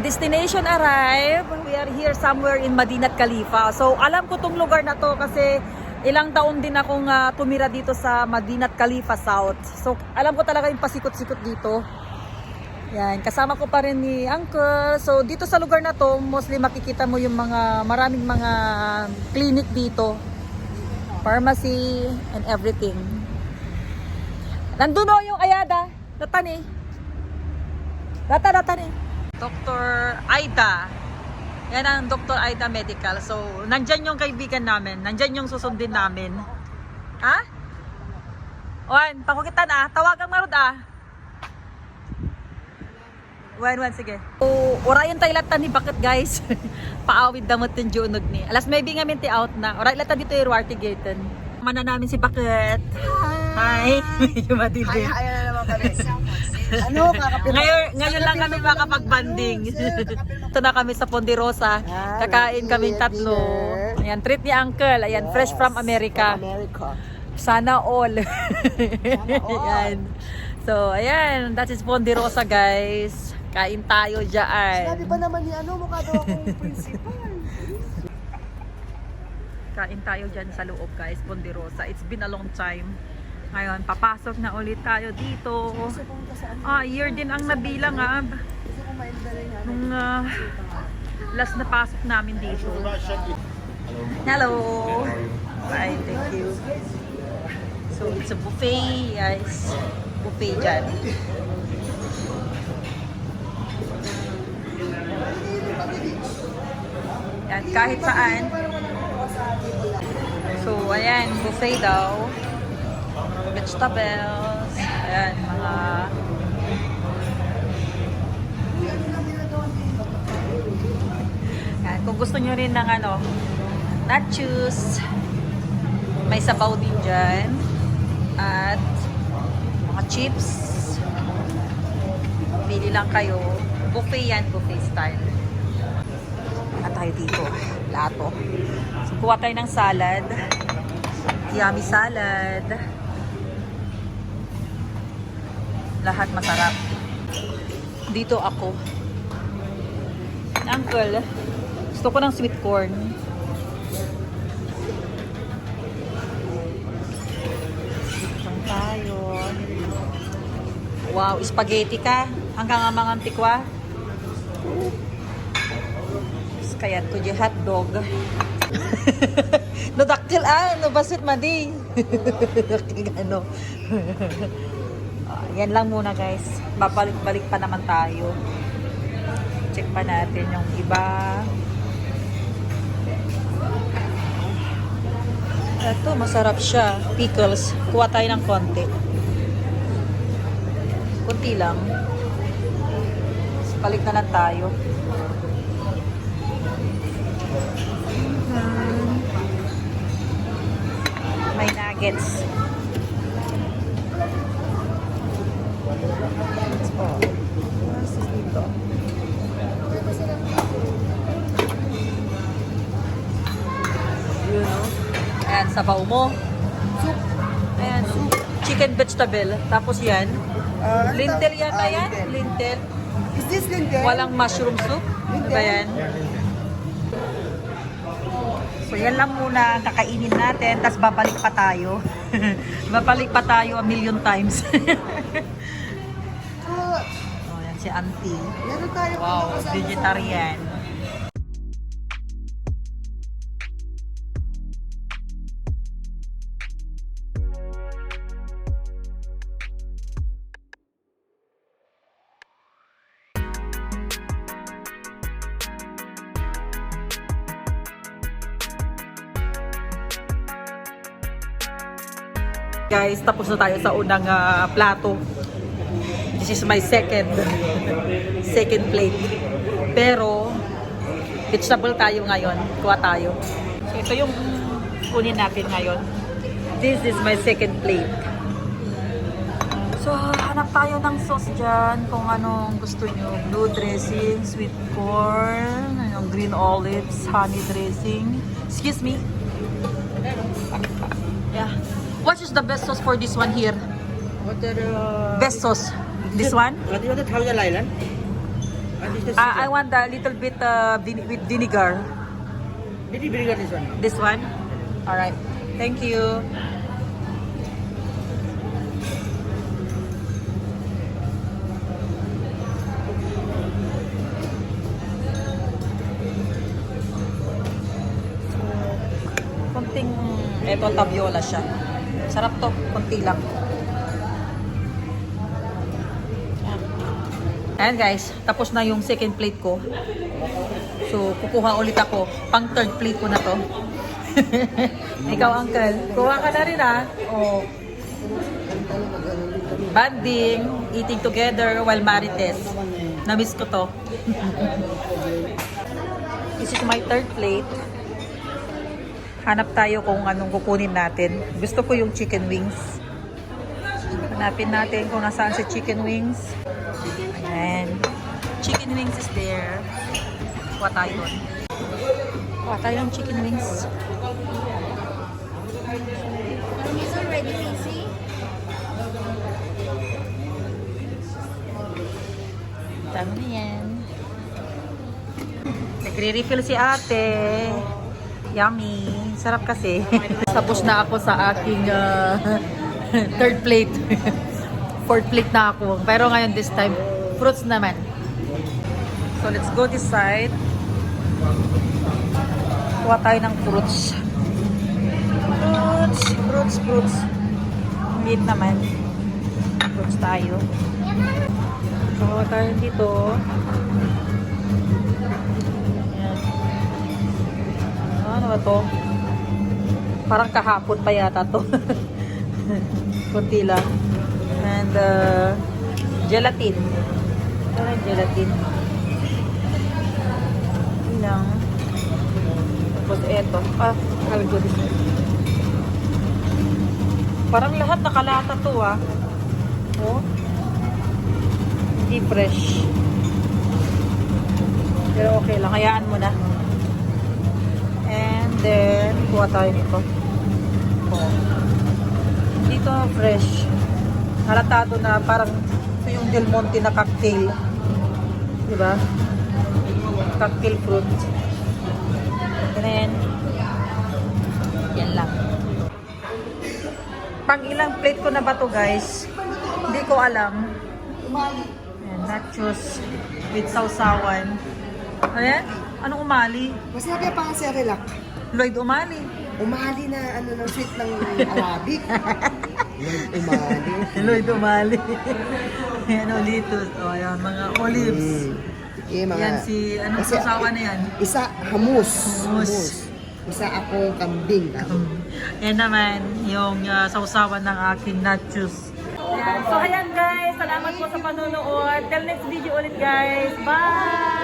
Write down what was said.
destination arrive. We are here somewhere in Madinat Khalifa. So alam ko tong lugar na to kasi ilang taon din akong tumira dito sa Madinat Khalifa South. So alam ko talaga yung pasikot-sikot dito. Yan, kasama ko pa rin ni Uncle. So dito sa lugar na to, mostly makikita mo yung maraming mga clinic dito. Pharmacy and everything. Nandun o yung Ayada. Datan eh. Datan eh. Dr. Aida. Yan ang Dr. Aida Medical. So, nandyan yung kaibigan namin. Nandyan yung susundin namin. Ha? Wan, pakukitan tawagan marud Wan, sige. So, orayon tayo latan ni bakit guys? Paawid damot yung junog ni. Alas maybe nga minti out na. Orayon latan dito yung Ruarte Gaten. Mana namin si Bakit. Hi. Medyo matindi. Ay, na naman pala. Ano, Ngayon lang kami makapag-banding. Ito na kami sa Ponderosa. Kakain kaming tatlo. Ayan, treat ni Uncle. Ayan, fresh from America. Sana all. Ayan. So, ayan. That is Ponderosa, guys. Kain tayo dyan. Sinabi pa naman ni mukha daw akong principal. Kain tayo dyan sa loob, guys. Ponderosa. It's been a long time. Ngayon, papasok na ulit tayo dito. Year din ang nabilang nung last na pasok namin dito. Hello! Bye, thank you. So, it's a buffet, guys. Buffet dyan. Yan, kahit saan. So, ayan, buffet daw. Vegetables. Ayan, mga... Ayan, kung gusto nyo rin ng nachos, may sabaw din dyan. At mga chips. Pili lang kayo. Buffet yan, buffet style. At tayo dito, plato. So, kuha tayo ng salad. Yummy salad. Lahat masarap. Dito ako. Uncle, gusto ko ng sweet corn. Saan tayo? Wow, spaghetti ka. Hanggang amang antikwa. Kaya to di hotdog. No daktil no basit madi. Yan lang muna guys. Babalik-balik pa naman tayo. Check pa natin yung iba. Ito, masarap siya. Pickles. Kuha tayo ng konti. Kunti lang. Balik na lang tayo. May nuggets. What's this dito? Ayan, sabaw mo. Soup. Ayan, soup. Chicken vegetable. Tapos yan. Lintel yata yan? Lintel. Is this lintel? Walang mushroom soup. Ano ba yan? So yan lang muna ang kakainin natin, tapos babalik pa tayo. Babalik pa tayo a million times. Oh, yan si auntie. Wow, vegetarian. Guys, tapos na tayo sa unang plato. This is my second plate. Pero, vegetable tayo ngayon. Kuha tayo. So, ito yung kunin natin ngayon. This is my second plate. So, hanap tayo ng sauce dyan. Kung anong gusto nyo. Blue dressing, sweet corn, green olives, honey dressing. Excuse me. Yeah. What is the best sauce for this one here? What are Best sauce? This one? What is the Thousand Island? I want a little bit with vinegar. Vinegar this one. This one? Alright. Thank you. Konting, eto tabiola siya. Sarap to, konti lang. Ayan guys, tapos na yung second plate ko. So, kukuha ulit ako. Pang third plate ko na to. Ikaw, uncle. Kuha ka na rin, ah. Oh. Banding, eating together while marites. Namiss ko to. This is my third plate. Hanap tayo kung anong kukunin natin. Gusto ko yung chicken wings. Hanapin natin kung nasaan si chicken wings. Ayan. Chicken wings is there. Kuha tayo doon. Kuha tayo ng chicken wings. It's already easy. Tama na yan. Nagre-refill si ate. Yummy. Sarap kasi. Tapos na ako sa aking third plate. Fourth plate na ako. Pero ngayon this time, fruits naman. So let's go this side. Kuha tayo ng fruits. Fruits. Meat naman. Fruits tayo. Kuha tayo dito. Ayan. Ano ba to? Parang kahapon pa yata to. Kunti lang. And gelatin. Ano gelatin? Lang. Tapos eto. I'll go this way. Parang lahat nakalata to Oh. Hindi fresh. Pero okay lang. Hayaan mo na. And then, kuha tayo nito. Oh. Dito fresh. Halatado na parang ito yung Del Monte na cocktail. Diba? Cocktail fruit. And then, yan lang. Pang ilang plate ko na ba to guys? Hindi ko alam. Ayan, nachos with sausawan. Ayan, anong umali? Masarap yung pang Cerelac. Lloyd umali. Umali na ano ng sweet ng Arabic. Umali. Lloyd umali. Ayan, olitos. O, ayan, mga olives. Yan si, anong Kasi sausawan na yan? Isa, hamus. Hummus. Isa akong kambing. Yan naman, yung sausawan ng aking nachos. Ayan. So, ayan guys. Salamat po sa panonood. Till next video ulit guys. Bye!